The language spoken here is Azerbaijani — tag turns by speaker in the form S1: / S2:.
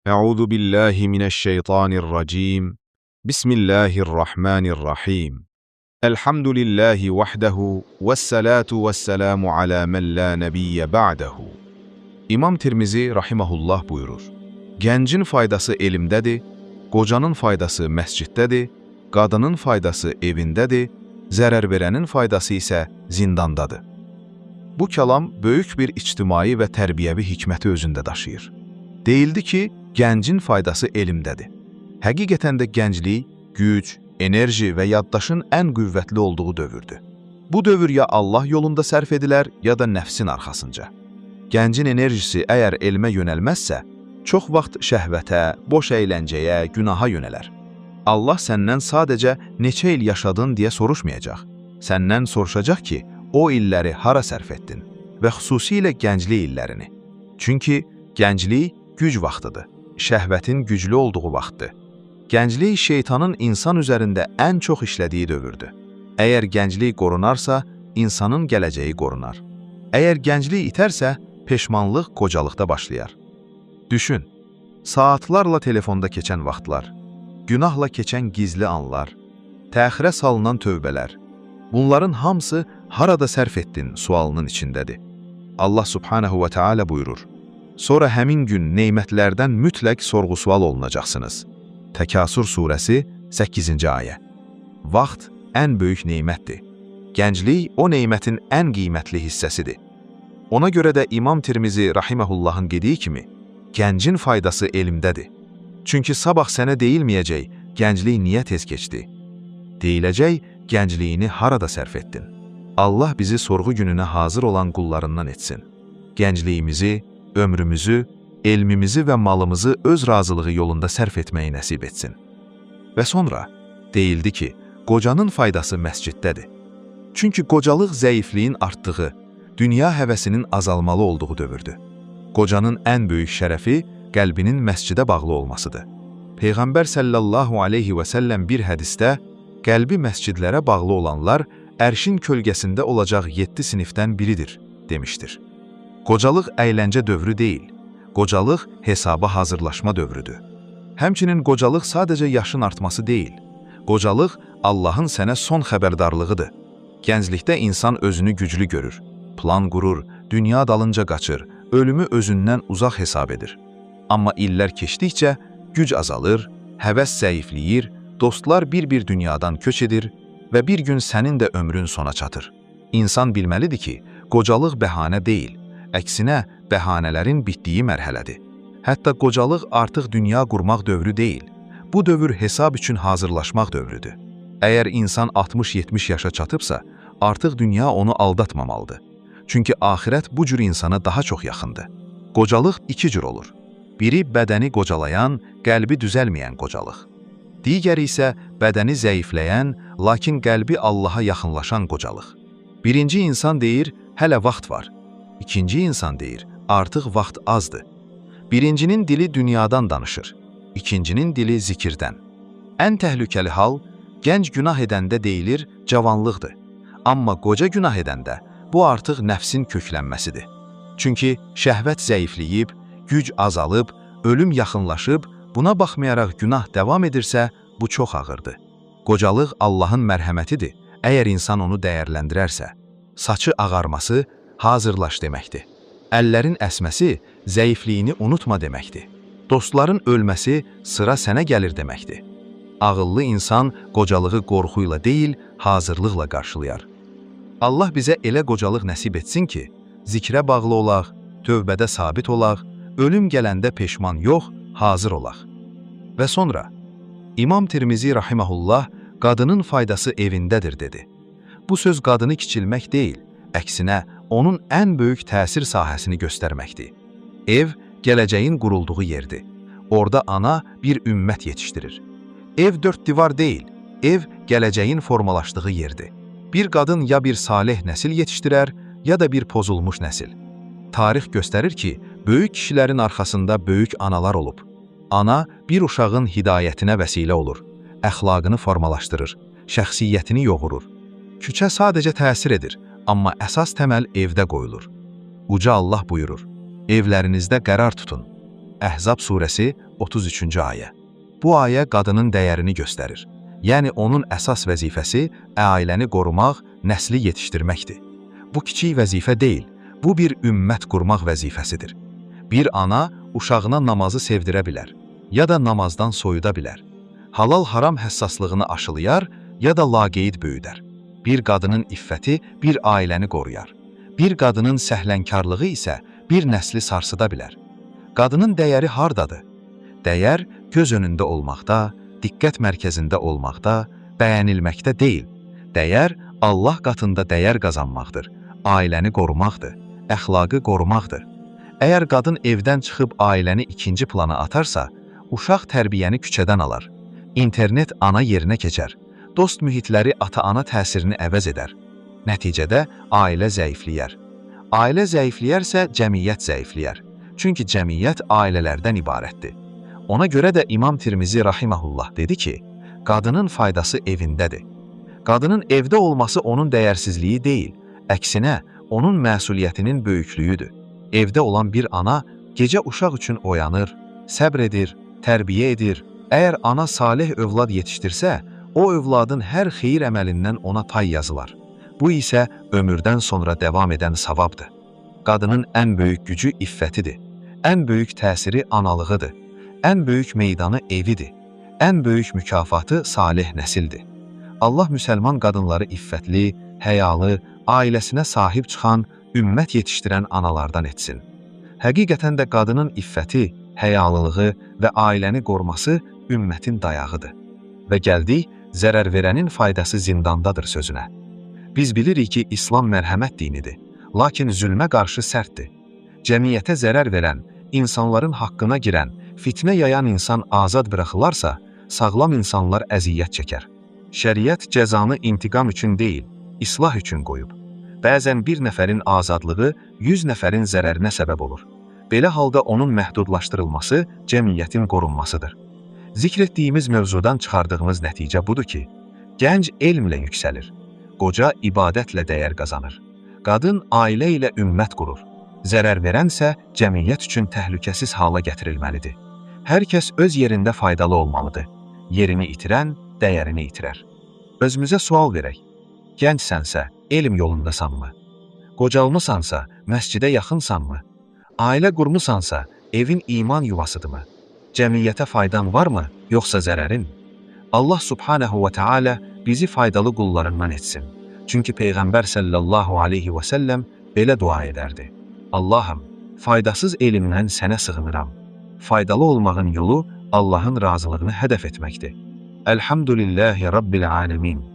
S1: Euzu billahi mineşşeytanirracim. Bismillahirrahmanirrahim. Elhamdülillahi vahdehu vessalatu vesselamu ala men la nebiyye ba'dehu. İmam Tirmizi rahimehullah buyurur. Gəncin faydası elmdədir, qocanın faydası məsciddədir, qadının faydası evindədir, zərər verənin faydası isə zindandadır. Bu kəlam böyük bir ictimai və tərbiyəvi hikməti özündə daşıyır. Deyildi ki, gəncin faydası elmdədir. Həqiqətən də gənclik, güc, enerji və yaddaşın ən qüvvətli olduğu dövrdür. Bu dövr ya Allah yolunda sərf edilər, ya da nəfsin arxasınca. Gəncin enerjisi əgər elmə yönəlməzsə, çox vaxt şəhvətə, boş əyləncəyə, günaha yönələr. Allah səndən sadəcə neçə il yaşadın deyə soruşmayacaq. Səndən soruşacaq ki, o illəri hara sərf etdin və xüsusilə gənclik illərini. Çünki gənclik güc vaxtıdır, şəhvətin güclü olduğu vaxtdır. Gənclik şeytanın insan üzərində ən çox işlədiyi dövrdür. Əgər gənclik qorunarsa, insanın gələcəyi qorunar. Əgər gənclik itərsə, peşmanlıq qocalıqda başlayar. Düşün, saatlarla telefonda keçən vaxtlar, günahla keçən gizli anlar, təxirə salınan tövbələr, bunların hamısı harada sərf etdin sualının içindədir. Allah Subhanahu və Teala buyurur: Sonra həmin gün nemətlərdən mütləq sorğu-sual olunacaqsınız. Təkasür surəsi 8-ci ayə. Vaxt ən böyük nemətdir. Gənclik o nemətin ən qiymətli hissəsidir. Ona görə də İmam Tirmizi rahimehullahın dediyi kimi, gəncin faydası elmdədir. Çünki sabah sənə deyilməyəcək, gənclik niyə tez keçdi? Deyiləcək, gəncliyini harada sərf etdin? Allah bizi sorğu gününə hazır olan qullarından etsin. Gəncliyimizi, ömrümüzü, elmimizi və malımızı öz razılığı yolunda sərf etməyi nəsib etsin. Və sonra deyildi ki, qocanın faydası məsciddədir. Çünki qocalıq zəifliyin artdığı, dünya həvəsinin azalmalı olduğu dövrdür. Qocanın ən böyük şərəfi qəlbinin məscidə bağlı olmasıdır. Peyğəmbər sallallahu aleyhi və səlləm bir hədisdə qəlbi məscidlərə bağlı olanlar ərşin kölgəsində olacaq 7 sinifdən biridir demişdir. Qocalıq əyləncə dövrü deyil, qocalıq hesaba hazırlaşma dövrüdür. Həmçinin qocalıq sadəcə yaşın artması deyil, qocalıq Allahın sənə son xəbərdarlığıdır. Gənclikdə insan özünü güclü görür, plan qurur, dünya dalınca qaçır, ölümü özündən uzaq hesab edir. Amma illər keçdikcə güc azalır, həvəs zəifləyir, dostlar bir-bir dünyadan köç edir və bir gün sənin də ömrün sona çatır. İnsan bilməlidir ki, qocalıq bəhanə deyil, əksinə bəhanələrin bitdiyi mərhələdir. Hətta qocalıq artıq dünya qurmaq dövrü deyil, bu dövr hesab üçün hazırlaşmaq dövrüdür. Əgər insan 60-70 yaşa çatıbsa, artıq dünya onu aldatmamalıdır. Çünki axirət bu cür insana daha çox yaxındır. Qocalıq iki cür olur. Biri bədəni qocalayan, qəlbi düzəlməyən qocalıq. Digəri isə bədəni zəifləyən, lakin qəlbi Allaha yaxınlaşan qocalıq. Birinci insan deyir, hələ vaxt var. İkinci insan deyir, artıq vaxt azdır. Birincinin dili dünyadan danışır, ikincinin dili zikirdən. Ən təhlükəli hal, gənc günah edəndə deyilir, cavanlıqdır. Amma qoca günah edəndə bu artıq nəfsin köklənməsidir. Çünki şəhvət zəifləyib, güc azalıb, ölüm yaxınlaşıb, buna baxmayaraq günah davam edirsə, bu çox ağırdır. Qocalıq Allahın mərhəmətidir, əgər insan onu dəyərləndirərsə. Saçı ağarması hazırlaş deməkdir. Əllərin əsməsi zəifliyini unutma deməkdir. Dostların ölməsi sıra sənə gəlir deməkdir. Ağıllı insan qocalığı qorxuyla deyil, hazırlıqla qarşılayar. Allah bizə elə qocalıq nəsib etsin ki, zikrə bağlı olaq, tövbədə sabit olaq, ölüm gələndə peşman yox, hazır olaq. Və sonra İmam Tirmizi rahimehullah qadının faydası evindədir dedi. Bu söz qadını kiçilmək deyil, əksinə onun ən böyük təsir sahəsini göstərməkdir. Ev gələcəyin qurulduğu yerdir. Orada ana bir ümmət yetişdirir. Ev dörd divar deyil, ev gələcəyin formalaşdığı yerdir. Bir qadın ya bir salih nəsil yetişdirər, ya da bir pozulmuş nəsil. Tarix göstərir ki, böyük kişilərin arxasında böyük analar olub. Ana bir uşağın hidayətinə vəsilə olur, əxlaqını formalaşdırır, şəxsiyyətini yoğurur. Küçə sadəcə təsir edir, amma əsas təməl evdə qoyulur. Uca Allah buyurur, evlərinizdə qərar tutun. Əhzab surəsi 33-cü ayə. Bu ayə qadının dəyərini göstərir. Yəni onun əsas vəzifəsi ailəni qorumaq, nəsli yetişdirməkdir. Bu kiçik vəzifə deyil, bu bir ümmət qurmaq vəzifəsidir. Bir ana uşağına namazı sevdirə bilər, ya da namazdan soyuda bilər. Halal-haram həssaslığını aşılayar, ya da laqeyd böyüdər. Bir qadının iffəti bir ailəni qoruyar. Bir qadının səhlənkarlığı isə bir nəsli sarsıda bilər. Qadının dəyəri hardadır? Dəyər göz önündə olmaqda, diqqət mərkəzində olmaqda, bəyənilməkdə deyil. Dəyər Allah qatında dəyər qazanmaqdır, ailəni qorumaqdır, əxlaqı qorumaqdır. Əgər qadın evdən çıxıb ailəni ikinci plana atarsa, uşaq tərbiyəni küçədən alar. İnternet ana yerinə keçər. Dost mühitləri ata-ana təsirini əvəz edər. Nəticədə ailə zəifləyər. Ailə zəifləyərsə cəmiyyət zəifləyər. Çünki cəmiyyət ailələrdən ibarətdir. Ona görə də İmam Tirmizi rahimehullah dedi ki, qadının faydası evindədir. Qadının evdə olması onun dəyərsizliyi deyil, əksinə onun məsuliyyətinin böyüklüyüdür. Evdə olan bir ana gecə uşaq üçün oyanır, səbr edir, tərbiyə edir. Əgər ana salih övlad yetişdirsə, o övladın hər xeyir əməlindən ona pay yazılar. Bu isə ömürdən sonra davam edən savabdır. Qadının ən böyük gücü iffətidir. Ən böyük təsiri analığıdır. Ən böyük meydanı evidir. Ən böyük mükafatı salih nəsildir. Allah müsəlman qadınları iffətli, həyalı, ailəsinə sahib çıxan, ümmət yetişdirən analardan etsin. Həqiqətən də qadının iffəti, həyalılığı və ailəni qoruması ümmətin dayağıdır. Və gəldik, zərər verənin faydası zindandadır sözünə. Biz bilirik ki, İslam mərhəmət dinidir, lakin zülmə qarşı sərtdir. Cəmiyyətə zərər verən, insanların haqqına girən, fitnə yayan insan azad buraxılarsa, sağlam insanlar əziyyət çəkər. Şəriət cəzanı intiqam üçün deyil, islah üçün qoyub. Bəzən bir nəfərin azadlığı 100 nəfərin zərərinə səbəb olur. Belə halda onun məhdudlaşdırılması cəmiyyətin qorunmasıdır. Zikr etdiyimiz mövzudan çıxardığımız nəticə budur ki, gənc elmlə yüksəlir, qoca ibadətlə dəyər qazanır, qadın ailə ilə ümmət qurur, zərər verənsə cəmiyyət üçün təhlükəsiz hala gətirilməlidir. Hər kəs öz yerində faydalı olmalıdır. Yerini itirən dəyərini itirər. Özümüzə sual verək. Gəncsənsə, elm yolundasanmı? Qocalmısansa, məscidə yaxınsanmı? Ailə qurmusansa, evin iman yuvasıdırmı? Cəmiyyətə faydan varmı, yoxsa zərərin? Allah subhanehu və teala bizi faydalı qullarından etsin. Çünki Peyğəmbər sallallahu aleyhi və səlləm belə dua edərdi. Allahım, faydasız elmdən sənə sığınıram. Faydalı olmağın yolu Allahın razılığını hədəf etməkdir. Elhamdülillahi Rabbil alemin.